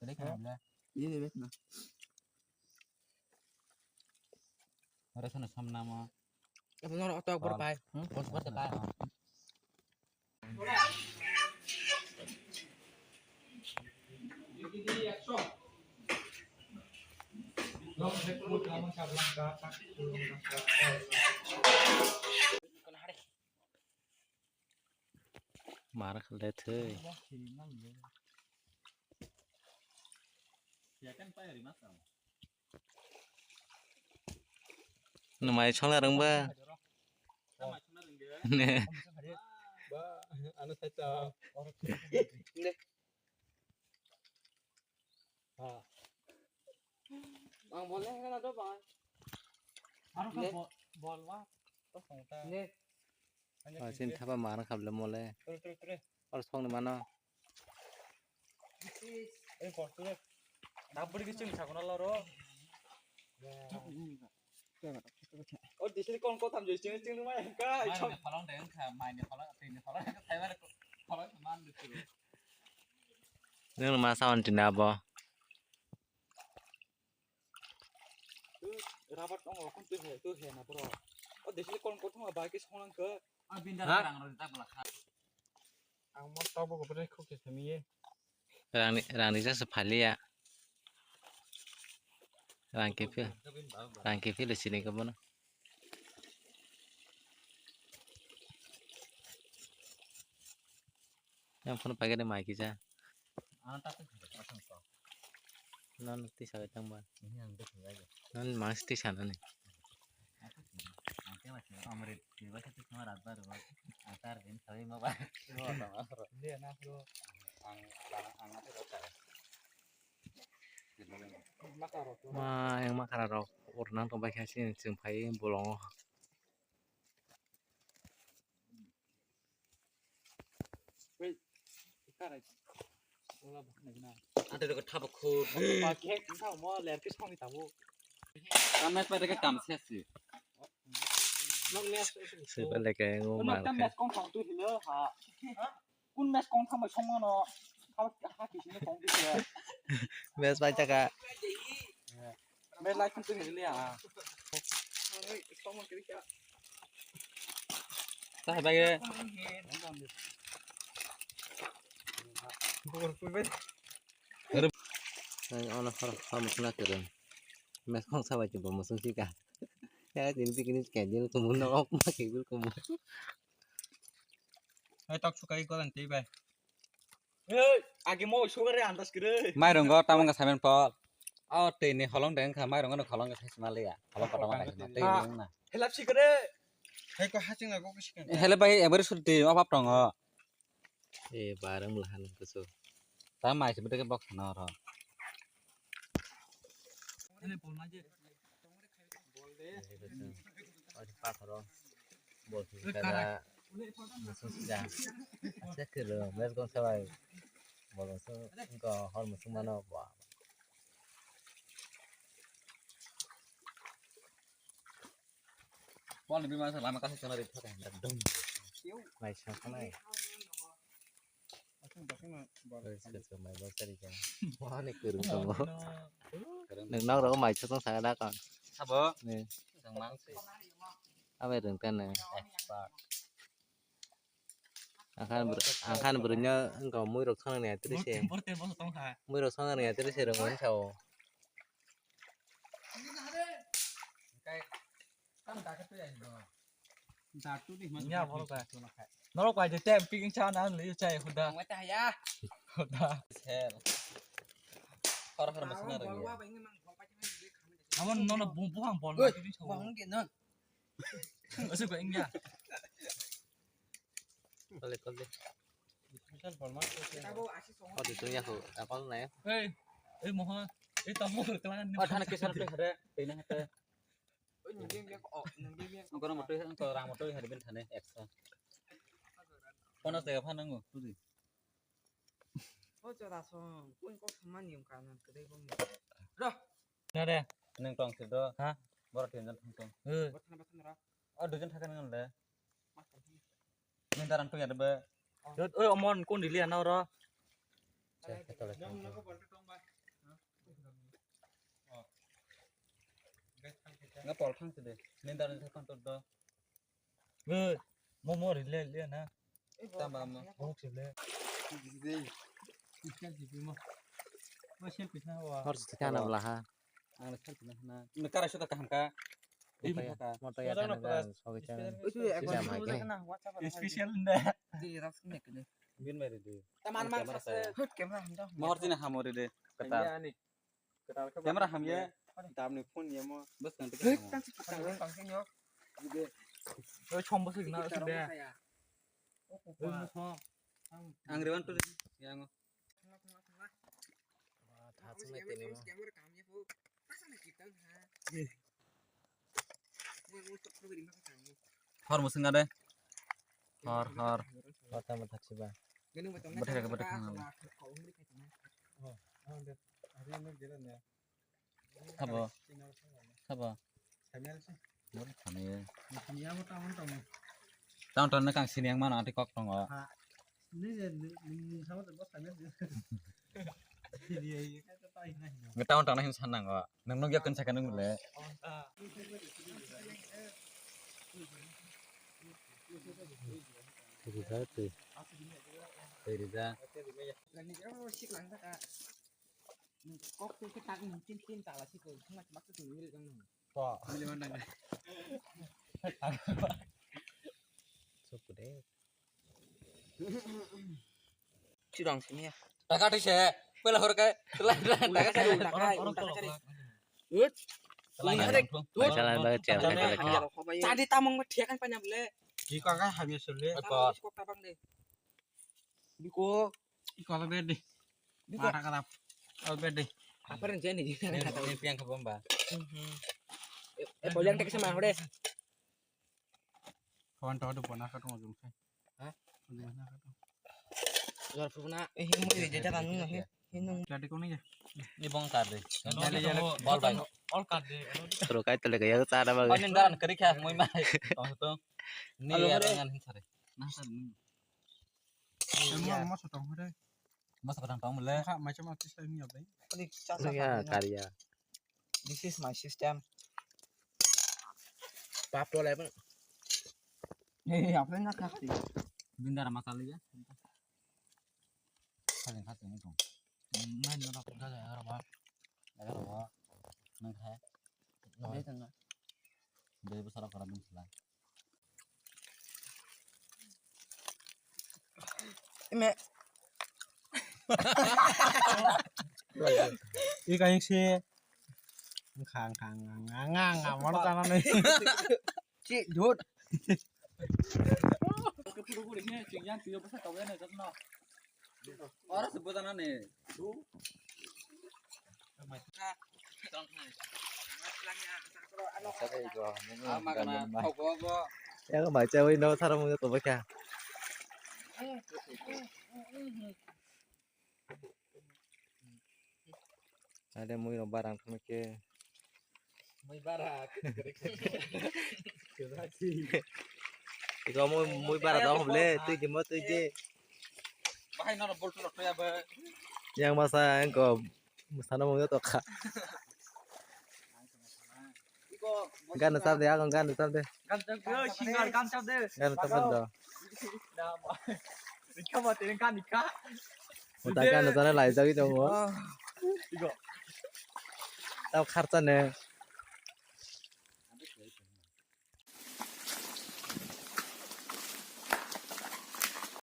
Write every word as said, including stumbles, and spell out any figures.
Ini, ini, ini. Ora sana samnama. Apa nor otak berpai? Hmm? Bos berpai. Mar khle thwi. Nwng mai songna rwngba? Ne. Ang boleh kena do bang. Aro ka bol wa to songta. Ne. Ah, sin thapa mar kable mole. Ture ture ture. Or songni mano. Ei bol ture. Daburi ki ching sakona loro. O disini kon kotham joi ching ching mai ka. Mai ne phalong deng kha, mai ne phalong, twi ne phalong, thaibar phalong man du. Nwng ma sawan tina bo. Rabat tongo, kun tu he, tu he na bro. O disini kon kothoma bai ke songnang khe. A bindar rang rang ta bla kha. Ang mo tabuk bwrwi khuk se simi ye. Rangni, rangni jasa phaliya. Rang khe phi, rang khe phi le sini khe bono. Yang phone pakai deh mai kisa. Ano tak tu. Nan tisa tang ba. Ini yang tu sengaja. Nan mas tisa nani. Aku sih, nanti masih amrit, dia baca tu cuma rata doang. Antar ini kali mau apa? Dia nak bro. Ang, ang, ang apa kata? Ma, yang makara rok, orang nang tong bai kha sini, sini phai bolong. Ante ko thabo khur. Kamai pa de kam sesi. Sibale ke ngo mar. Kam mes kong thang tu hilo ha. Kun mes kong thang mai song no. Ha ha ki sini kong tu ya. Mes bai taka. Mes lai kun tu hilo ya. Tahai bai. Bor pui bai. Nang ono hor hor musung na kereng. Mes kong sabai chumbo musung sika. Ya, tin pikini kajil kumun nok ma kajil kumun. Hai tak sukai golan tei bai. Hey, agi mo sugar re andas kere. Mai rongo tamang ka samen pol. Aw tei ni holong deng kha mai rongo ni holong ka sai sima le ya. Holong kotoma ka sima tei ni na. Helap sikere. Hai ko haching na go kisikang. Hele bai ebar surti opa tongo. E barang belahan kusu. Ta mai se bete box na ro. Ini pol maje. Pathoro. Bol kada. Musu sida. Ase kelo mes gon sabai. Bol musu ko hor musu mano ba. Pol ni bima sa lama kasi chana ri thata dum. Mai sa kanai. Mai bol sari kan. Wah ni kurung kamu. Neng nang rok mai sa tong sa da kan. Sabo. Ni. Sang mang si. Abe rung kan ni. Expert. Angkhan br-, angkhan brwino wngkha muirok songnani atri se. Borte, borte, borte tong kha. Muirok songnani atri se rwngmani sao. Kai, kam da khe twi ai no. Da tu di man. Ya, borok ba. Norok bai de tem picking cha na le chai huda. Ang ta ya. Huda. Sel. Hor hor masna rwngya. Amo nono bu-, buhang bol. Oi, ma twi sao. Buhang di non. Asuk ko ingya. Kole, kole. Misal format ko siya. Kau di dunia ko, apa lu naya? Hei, hei moha, hei tamu kelangan ni. Oh, thana kesar pe hare, pina hate. Oh, nunggu yang ko, oh, nunggu yang ko. Angkor motor, angkor rang motor hari bin thane, eksa. Kono tega phanango, tuji. Oh, coba song, kun kok sama nium kanan kedai bong. Roh. Nare. Neng tong sir do. Ha? Boro tin jon thang tong. He. Boro thang, boro thang ra. Oh, dujon thang kan le. Neng daran to ya de be. Oi, omon kun dili ana oro. Che, ke tole. Nga pol thang sidi. Nin dar ni thang tor do. Oi, mo mo ri le le na. Tamba mo. Mo se le. Sidi. Ikan sidi mo. Mo selfie na wa. Hor sidi kana bla ha. Ang le selfie na na. Ni kara suda kaham ka. Ibu ka. Mo to ya kana ga so ke chan. Oi tu ek bar. Special nda. Di rak sini kene. Bin mai de. Taman man sa. Hut camera handa. Mo hor sini hamori de. Kata. Camera hamya, damni phone yamo, bas tang tik. Oi, chombo sik na sik de. Oi, muso. Ang rewan tu yango. Tha sung nai tini mo. Hor musung ade. Hor, hor. Kota mo thak siba. Bwthai ka bwthai khang. Sabo. Sabo. Mori khani. Taun taun kang sini yang mana ati kok tongo. Nge taun taun hin san nango. Nang nuk yakin sakha nung le. Rida te. Rida. Kok tu ke tak mungkin tin tak lah situ. Cuma cuma tu sendiri kan. Ko. Milih mana? Suku deh. Chirang sini ya. Taka thise, pela hor kai. Taka cari, taka cari, taka cari. Ut. Jalan balik ya. Jadi tamang mah dia kan banyak beli. Jika kan habis beli. Kok tabang deh. Biko. Iko ala bed deh. Biko. Mara kalap. Ala bed deh. Apa yang jadi? Ini piang ke bomba. Eh, boleh yang tak sama deh. Kawan tahu tu pernah kata ngomong saya. Hah? Pernah kata. Luar pernah. Eh, ini mau jadi jalan ni. Ini nung. Jadi kau ni ya. Ini bong kar deh. Jadi jadi bol bai. All kar deh. Terus kai tele kaya tara bang. Panen daran keri kah, moi mai. Kau tu. Ni ya dengan sare. Nah, sare. Semua mau sotong deh. Masa kadang tong mele. Kha mai chama tis lai ni abai. Ini ya karya. This is my system. Pap to lai pun. Eh, apa nak kah? Bindar masala ya. Khaling khaling itu. Mana nak dah ya, apa? Ya, apa? Nang kha. Deh tengah. Deh besar kalau dum sila. Ime. Ika ing si. Ngkha ngkha ngkha ngkha ngkha moro tana ni. Chi jut. Oro se bojana ni. Ama kana thok go go. Yang mai chawi no thara mung to bakha. Ada mui no barang thame ke. Mui bara. Iko mui, mui bara dong hom le, tui di mo tui di. Bahai no bol tu lo ya ba. Yang masa engko musana mo to kha. Gan sab de, agon gan sab de. Gan sab de, singer gan sab de. Gan sab de. Rikha ba tene gan rikha. Uta gan sana lai jagi dong mo. Iko. Tau kharcha ne.